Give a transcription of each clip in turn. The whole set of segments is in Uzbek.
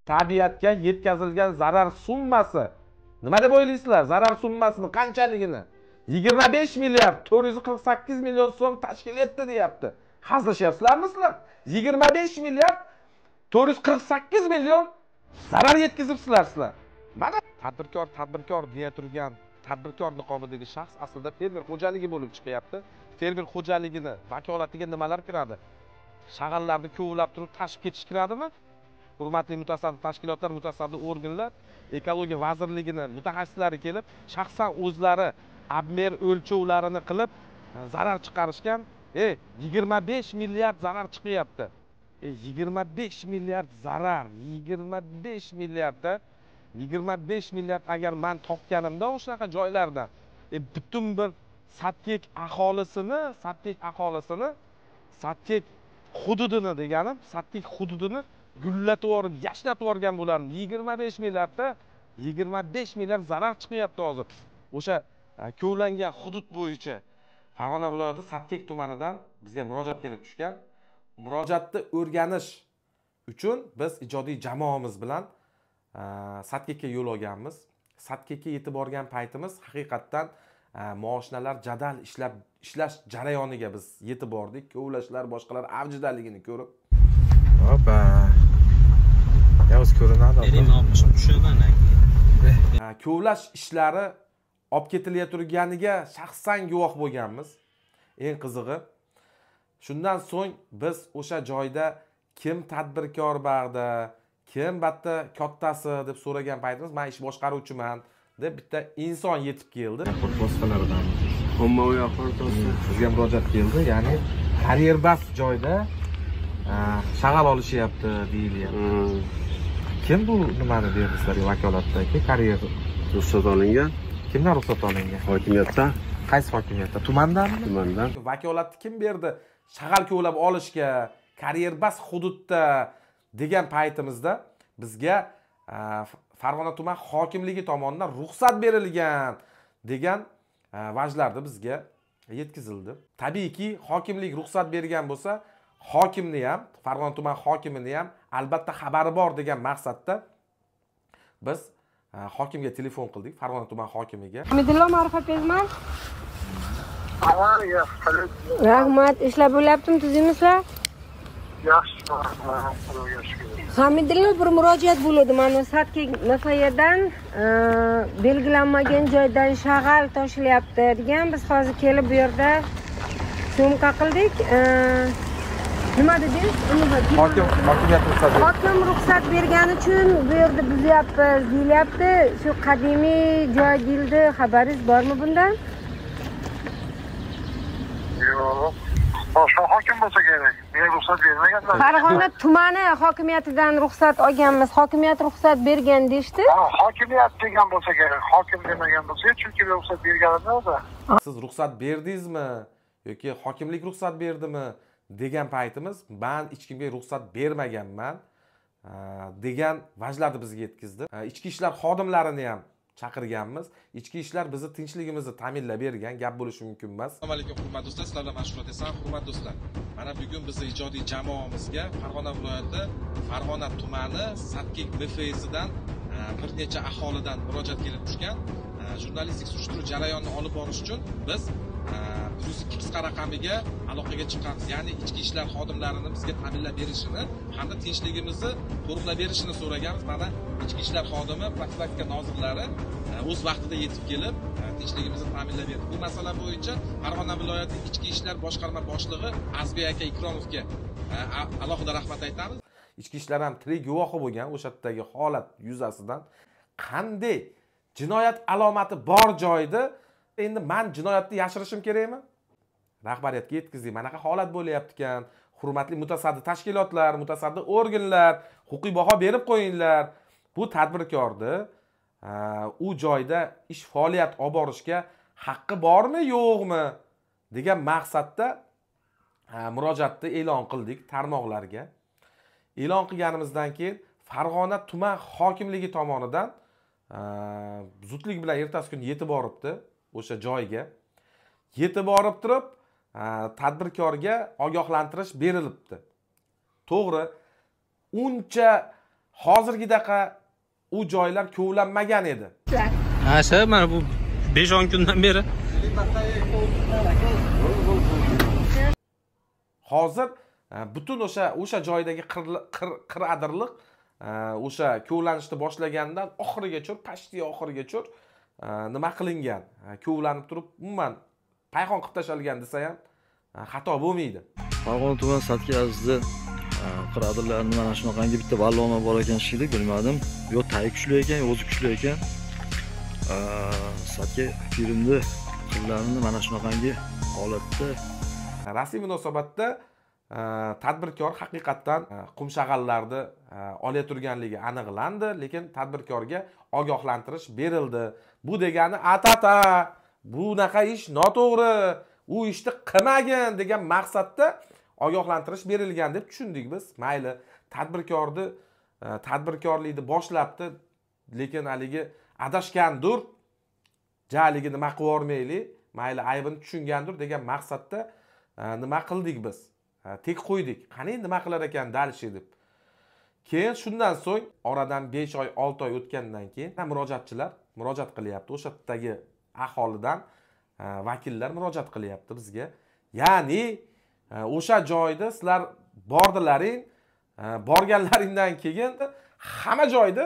Tabiatga yetkazilgan zarar summasi nima deb o'ylaysizlar? Zarar summasini qanchaligini? 25 milliard 448 million so'm tashkil etdi deyapti. Hazillashyapsizlarmi sizlar? 25 milliard 448 million zarar yetkazibsizlar sizlar. Mana tadbirkor deya turgan tadbirkor niqobidagi shaxs aslida fermer xo'jaligi bo'lib chiqyapti. Fermer xo'jaligini vakolatiga nimalar kiradi? Shag'allarni kovlab turib tashib ketish kiradimi? Hurmatli mutasaddi tashkilotlar, mutasaddi organlar, ekologiya vazirligini mutaxassislari kelib, shaxsan o'zlari obmer o'lchovlarini qilib zarar chiqarishgan. 25 milliard zarar chiqyapti. 25 milliard zarar, 25 milliardda 25 milliard agar men topganimda o'shanaqa joylardan butun bir Satkek aholisini, Satkek hududini deganim, Satkek hududini gullatib yuborib, yashnatib yuborgan bo'lardim. 25 milliardda 25 milliard zarar chiqyapti hozir. O'sha kovlangan hudud bo'yicha Farg'ona viloyati Satkek tumanidan bizga murojaat kelib tushgan. Murojaatni o'rganish uchun biz ijodiy jamoamiz bilan Satkekka yo'l olganmiz. Satkekka yetib borgan paytimiz haqiqatdan moshinalar jadal ishlash jarayoniga biz yetib bordik. Kovlashlar, boshqalar avjidaligini ko'rib. Hoppa. Yavuz ko'rinadi. Kovlash ishlari olib ketilayotganiga shaxsan guvoh bo'lganmiz. Eng qizig'i, shundan so'ng biz o'sha joyda kim tadbirkor bag'da, kim batta kattasi deb so'ragan paytimiz, men ish boshqaruvchiman deb bitta inson yetib keldi. Vositalaridan ommaviy axborot vositasi bizga murojaat keldi, ya'ni karyerbas joyda shag'al olishyapti deyilyapti. Kim bu nimani berdi sizlarga vakolatdagi karyer? Ruxsat olingan. Kimdan ruxsat olingan? Hokimiyatdan. Qaysi hokimiyatdan? Tumandanmi? Tumandan. Vakolatni kim berdi shag'al kovlab olishga karyerbas hududda degan paytimizda bizga Farg'ona tuman hokimligi tomonidan ruxsat berilgan degan vajlarni bizga yetkazildi. Tabiiyki, hokimlik ruxsat bergan bo'lsa, hokimni ham, Farg'ona tuman hokimini ham albatta xabari bor degan maqsadda biz hokimga telefon qildik, Farg'ona tuman hokimiga. Hamidullo Ma'rifovman. Rahmat, ishlar bo'lyaptimi, tuzingmisizlar? Yaxshi, Xudoga shukr. Hamidullo, bir murojaat bo'ldi. Mana Satkek MFYdan belgilanmagan joydan shag'al toshilyapti degan. Biz hozir kelib bu yerda syomka qildik. Nima dedingiz? Hokimiyat ruxsat berdi. Hokim ruxsat bergani uchun bu yerda buzyapmiz deyilyapti. Shu qadimiy joy deyildi. Xabaringiz bormi bundan? Yo'q. Boshqa hokim bo'lsa kerak. Men ruxsat bermaganman. Farg'ona tumani hokimiyatidan ruxsat olganmiz. Hokimiyat ruxsat bergan deyishdi. Ha, hokimiyat degan bo'lsa kerak. Hokim demagan bo'lsa, chunki men ruxsat berganimda o'zi. Siz ruxsat berdingizmi yoki hokimlik ruxsat berdimi degan paytimiz, men hech kimga ruxsat bermaganman degan vajlarni bizga yetkazdi. Ichki ishlar xodimlarini ham chaqirganmiz. Ichki ishlar bizni tinchligimizni ta'minlab bergan, gap bo'lishi mumkin emas. Assalomu alaykum hurmatli do'stlar, sizlar bilan Mashhurot Esan. Hurmatli do'stlar, mana bugun bizni ijodiy jamoamizga Farg'ona viloyati Farg'ona tumani Satkek MFSidan bir necha aholidan murojaat kelib tushgan. Jurnalistik surishtiruv jarayonini olib borish uchun biz 102 qisqa raqamiga aloqaga chiqqanmiz. Ya'ni ichki ishlar xodimlarini bizga ta'minlab berishini hamda tinchligimizni qo'riqlab berishini so'raganmiz. Mana ichki ishlar xodimi, profilaktika nozirlari o'z vaqtida yetib kelib, tinchligimizni ta'minlab berdi. Bu masala bo'yicha Farg'ona viloyati ichki ishlar boshqarma boshlig'i Azbiy aka Ikromovga alohida rahmat aytamiz. Ichki ishlar ham tirik guvohi bo'lgan o'sha yerdagi holat yuzasidan qanday jinoyat alomati bor joyda endi men jinoyatni yashirishim kerakmi? Rahbariyatga yetkazdik. Manaqa holat bo'lyapti ekan. Hurmatli mutasaddi tashkilotlar, mutasaddi organlar, huquqiy baho berib qo'yinglar. Bu tadbirkorni u joyda ish faoliyat olib borishga haqqi bormi, yo'qmi degan maqsadda murojaatni e'lon qildik tarmoqlarga. E'lon qilganimizdan keyin Farg'ona tuman hokimligi tomonidan zudlik bilan ertasi kuni yetib boribdi o'sha joyga. Yetib borib turib, tadbirkorga ogohlantirish berilibdi. To'g'ri, uncha Hozirgidaqa u joylar kovlanmagan edi. Ha, shu mana bu 5-10 kundan beri. Hozir butun o'sha joydagi qir adirliq o'sha kovlanishni boshlagandan oxirigacha, pashti oxirigacha nima qilingan, kovlanib turib umuman payhon qilib tashalgan desa ham xato bo'lmaydi. Farg'ona tuman Satki azizda qir adirlarni mana shunaqangi bitta valloma bor ekan shekilli, bilmadim. Yo tayi kuchli ekan, yo o'zi kuchli ekan. Satki filmni qirlarini mana shunaqangi holatda. Rasmiy munosabatda tadbirkor haqiqatdan qumshag'allarni olay turganligi aniqlandi, lekin tadbirkorga ogohlantirish berildi. Bu degani atata, bunaqa ish noto'g'ri, u ishni qilmagin degan maqsadda ogohlantirish berilgan deb tushundik biz. Mayli, tadbirkorni tadbirkorlikni boshlabdi, lekin haligi adashgandir, jaligi nima qilib yubormaylik, mayli aybini tushungandir degan maqsadda nima qildik biz? Tek qo'ydik. Qani nima qilar ekan dalishi deb. Keyin shundan so'ng oradan 5 oy, 6 oy o'tgandan keyin murojaatchilar murojaat qilyapti. O'sha yerdagi aholidan vakillar murojaat qilyapti bizga. Ya'ni o'sha joyda sizlar bordilaring, borganlaringdan keyin hamma joyda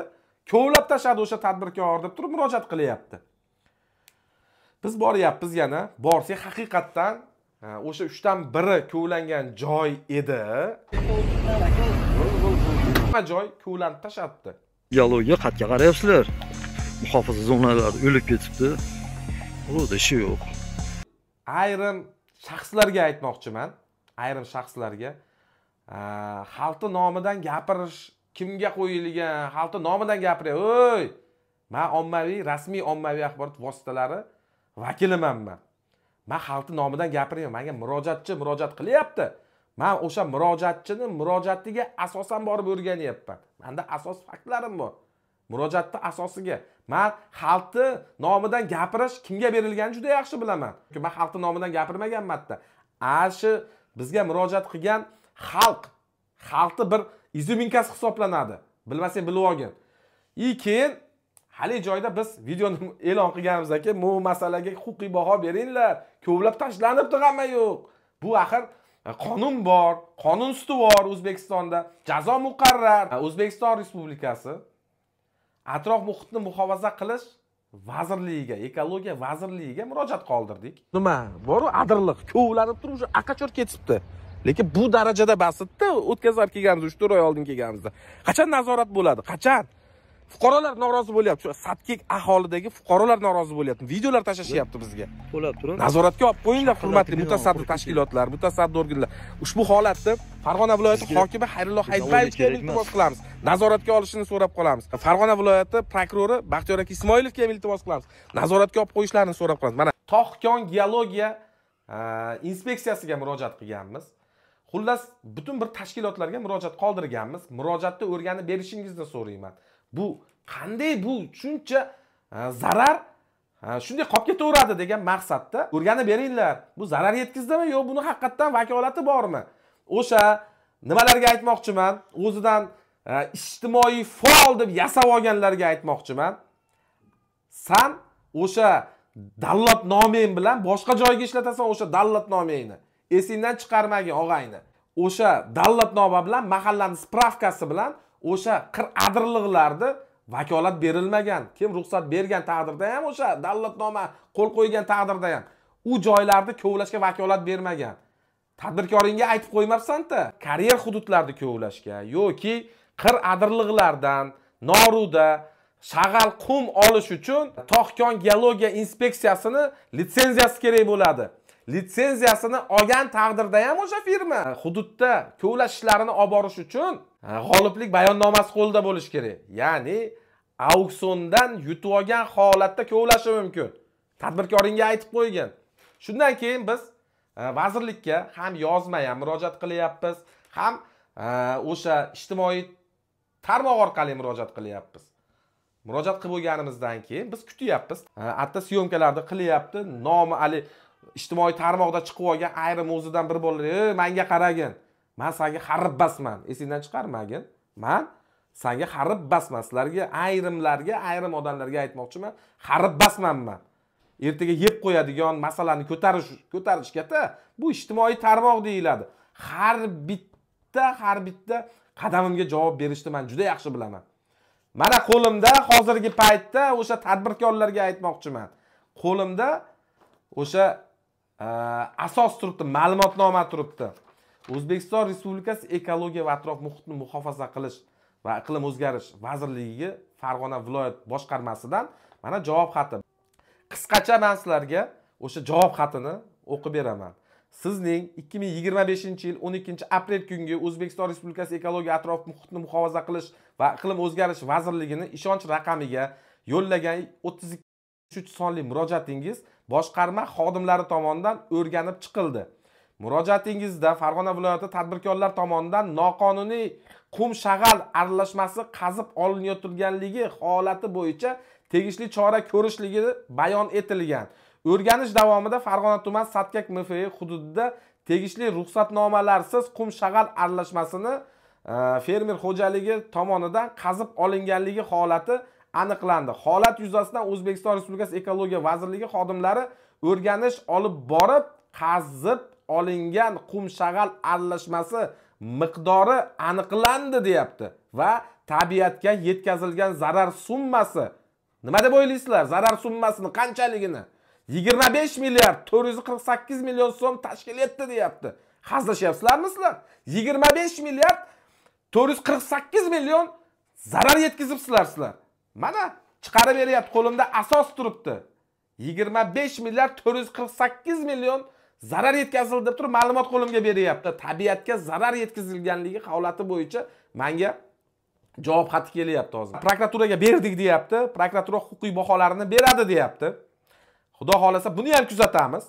kovlab tashladi o'sha tadbirkor deb turib murojaat qilyapti. Biz boryapmiz yana, borsak haqiqatdan o'sha 3dan 1 kovlangan joy edi. Hamma joy kovlanib tashlabdi. Geologiya qatga qarayapsizlar. Muhofaza zonalari o'lib ketibdi. Ularda ishi yo'q. Ayrim shaxslarga aytmoqchiman, ayrim shaxslarga xalqni nomidan gapirish kimga qo'yilgan, xalqni nomidan gapiryapti. Oy, men ommaviy, rasmiy ommaviy axborot vositalari vakiliman men. Men xalqni nomidan gapiryapman. Menga murojaatchi murojaat qilyapti. Men o'sha murojaatchini murojaatiga asosan borib o'rganyapman. Menda asos faktlarim bor. Murojaatning asosiga men xalqni nomidan gapirish kimga berilganini juda yaxshi bilaman. Chunki men xalqni nomidan gapirmaganman hatto. Shu bizga murojaat qilgan xalq, xalqni bir izuminkasi hisoblanadi. Bilmasang bilib olgin. Keyin hali joyda biz videoni e'lon qilganimizdan keyin bu masalaga huquqiy baho beringlar. Ko'plab tashlanibdi, hamma yo'q. Bu axir qonun bor, qonun ustuvor O'zbekistonda, jazo muqarrar. O'zbekiston Respublikasi atrof muhitni muhofaza qilish vazirligiga, ekologiya vazirligiga murojaat qoldirdik. Nima? Bor-u adirliq kovlanib turib o'sha aqachor ketibdi. Lekin bu darajada basitdi, o'tkazar kelganimiz 3-4 oy oldin kelganimizda. Qachon nazorat bo'ladi? Qachon? Fuqarolar norozi bo'lyapti. Shu Satkek aholidagi fuqarolar norozi bo'lyapti. Videolar tashlashyapti bizga. Qo'lab turib. Nazoratga olib qo'yinglar, hurmatli mutasaddi tashkilotlar, mutasaddi organlar. Ushbu holatni Farg'ona viloyati hokimi Xayrullo Hayitbayevga iltimos qilamiz. Nazoratga olishini so'rab qolamiz. Farg'ona viloyati prokurori Baxtiyor aka Ismoilovga ham iltimos qilamiz. Nazoratga olib qo'yishlarini so'rab qolamiz. Mana Tog'-kon geologiya inspeksiyasiga murojaat qilganmiz. Xullas, butun bir tashkilotlarga murojaat qoldirganmiz. Murojaatni o'rganib berishingizni so'rayman. Bu qanday bu shuncha zarar shunday qolib ketaveradi degan maqsadda o'rganib beringlar. Bu zarar yetkazdimi yo'q, buni haqiqatdan vakolati bormi? O'sha nimalarga aytmoqchiman, o'zidan ijtimoiy faol deb yasab olganlarga aytmoqchiman. San o'sha dallotnomang bilan boshqa joyga ishlatasan o'sha dallotnomangni. Esingdan chiqarmagin og'ayni. O'sha dallotnoma bilan mahallaning spravkasi bilan o'sha qir adirliqlarni vakolat berilmagan, kim ruxsat bergan taqdirda ham o'sha dallotnoma qo'l qo'ygan taqdirda ham u joylarni kovlashga vakolat bermagan. Tadbirkoringga aytib qo'ymabsan-da, karyer hududlarni kovlashga yoki qir adirliqlardan noruda shag'al qum olish uchun Tog'-kon geologiya inspeksiyasini litsenziyasi kerak bo'ladi. Litsenziyasini olgan taqdirda ham o'sha firma hududda kovlash ishlarini olib borish uchun g'oliblik bayonnomasi qo'lda bo'lishi kerak. Ya'ni auksiondan yutib olgan holatda kovlashi mumkin. Tadbirkoringga aytib qo'ygan. Shundan keyin biz vazirlikka ham yozma ham murojaat qilyapmiz, ham o'sha ijtimoiy tarmoq orqali murojaat qilyapmiz. Murojaat qilib bo'lganimizdan keyin biz kutyapmiz. Hatto syomkalarni qilyapti. Nomi hali ijtimoiy tarmoqda chiqib olgan ayrim o'zidan bir bolalar, "Ey, menga qaragin. Men senga xarib basman, esingdan chiqarmagin. Men Sanga harib basman, sizlarga, ayrimlarga, ayrim odamlarga aytmoqchiman, harib basmanman. Ertaga yeb qo'yadigan masalani ko'tarishga-da, bu ijtimoiy tarmoq deyiladi. Har bitta qadamimga javob berishni men juda yaxshi bilaman. Mana qo'limda hozirgi paytda o'sha tadbirkorlarga aytmoqchiman. Qo'limda o'sha asos turibdi, ma'lumotnoma turibdi. O'zbekiston Respublikasi Ekologiya va atrof muhitni muhofaza qilish va iqlim o'zgarish vazirligiga Farg'ona viloyat boshqarmasidan mana javob xati. Qisqacha men sizlarga o'sha javob xatini o'qib beraman. Sizning 2025-yil 12-aprel kungi O'zbekiston Respublikasi Ekologiya atrof muhitni muhofaza qilish va iqlim o'zgarish vazirligining ishonch raqamiga yo'llagan 33 sonli murojaatingiz boshqarma xodimlari tomonidan o'rganib chiqildi. Murojaatingizda Farg'ona viloyati tadbirkorlar tomonidan noqonuniy qum shag'al aralashmasi qazib olinayotganligi holati bo'yicha tegishli chora ko'rishligi bayon etilgan. O'rganish davomida Farg'ona tuman Satkak MFE hududida tegishli ruxsatnomalarsiz qum shag'al aralashmasini fermer xo'jaligi tomonidan qazib olinganligi holati aniqlandi. Holat yuzasidan O'zbekiston Respublikasi Ekologiya vazirligi xodimlari o'rganish olib borib, qazib olingan qum shag'al aralashmasi miqdori aniqlandi deyapti va tabiatga yetkazilgan zarar summasi nima deb o'ylaysizlar? Zarar summasini qanchaligini? 25 milliard 448 million so'm tashkil etdi deyapti. Hazillashyapsizlarmi sizlar? 25 milliard 448 million zarar yetkazibsizlar sizlar. Mana chiqarib beryapti, qo'limda asos turibdi. 25 milliard 448 million zarar yetkazildi deb turib ma'lumot qo'limga beryapti. Tabiatga zarar yetkazilganligi holati bo'yicha menga javob xati kelyapti hozir. Prokuraturaga berdik deyapti. Prokuratura huquqiy baholarini beradi deyapti. Xudo xolasa buni ham kuzatamiz.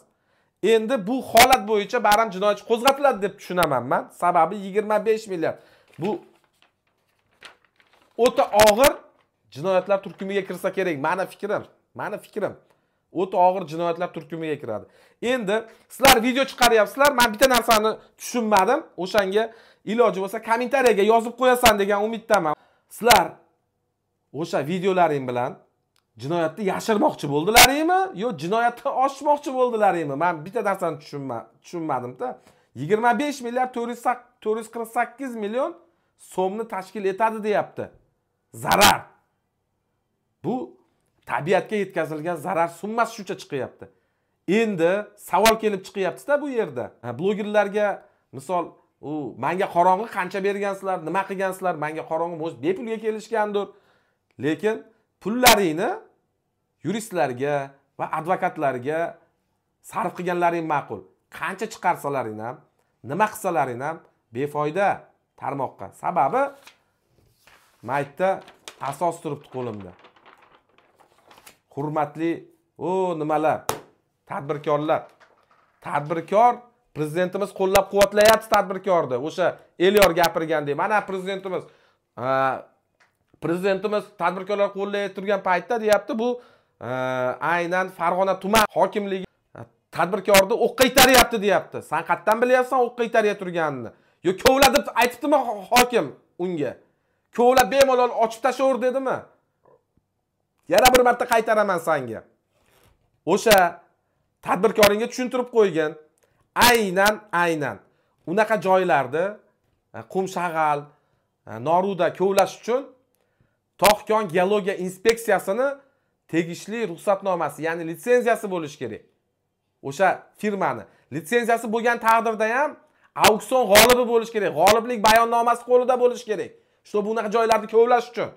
Endi bu holat bo'yicha baram jinoyat qo'zg'atiladi deb tushunaman men. Sababi 25 milliard. Bu o'ta og'ir jinoyatlar turkumiga kirsa kerak. Meni fikrim, meni fikrim. O'ta og'ir jinoyatlar turkumiga kiradi. Endi sizlar video chiqaryapsizlar, men bitta narsani tushunmadim. O'shanga iloji bo'lsa kommentariyaga yozib qo'yasan degan umiddaman. Sizlar o'sha videolaring bilan jinoyatni yashirmoqchi bo'ldilaringmi, yo jinoyatni ochmoqchi bo'ldilaringmi? Men bitta narsani tushunmadim-da. 25 milliard 448 million so'mni tashkil etadi deyapti. Zarar. Bu tabiatga yetkazilgan zarar summasi shuncha chiqyapti. Endi savol kelib chiqyapti-da bu yerda. Blogerlarga misol, u menga qorong'i qancha bergansizlar, nima qilgansizlar, menga qorong'i o'zi bepulga kelishgandir. Lekin pullaringni yuristlarga va advokatlarga sarf qilganlaring ma'qul. Qancha chiqarsalaring ham, nima qilsalaring ham befoyda tarmoqqa. Sababi maytda asos turibdi qo'limda. Hurmatli nimalar, tadbirkorlar. Tadbirkor prezidentimiz qo'llab-quvvatlayapti tadbirkorni. O'sha Elyor gapirgandek, mana prezidentimiz tadbirkorlar qo'llay turgan paytda deyapti, bu aynan Farg'ona tuman hokimligi tadbirkorni o'qqa itaryapti deyapti. San qatdan bilyapsan o'qqa itarya turganini? Yo kovla deb aytibdimi hokim unga? Kovla bemalol ochib tashlaver dedimi? Yana bir marta qaytaraman senga. O'sha tadbirkoringga tushuntirib qo'ygan. Aynan unaqa joylarda qum shag'al, noruda kovlash uchun Tog'-kon geologiya inspeksiyasini tegishli ruxsatnomasi, ya'ni litsenziyasi bo'lishi kerak. O'sha firmani litsenziyasi bo'lgan taqdirda ham auksion g'olibi bo'lishi kerak. G'oliblik bayonnomasi qo'lida bo'lishi kerak. Shu bunaqa joylarni kovlash uchun.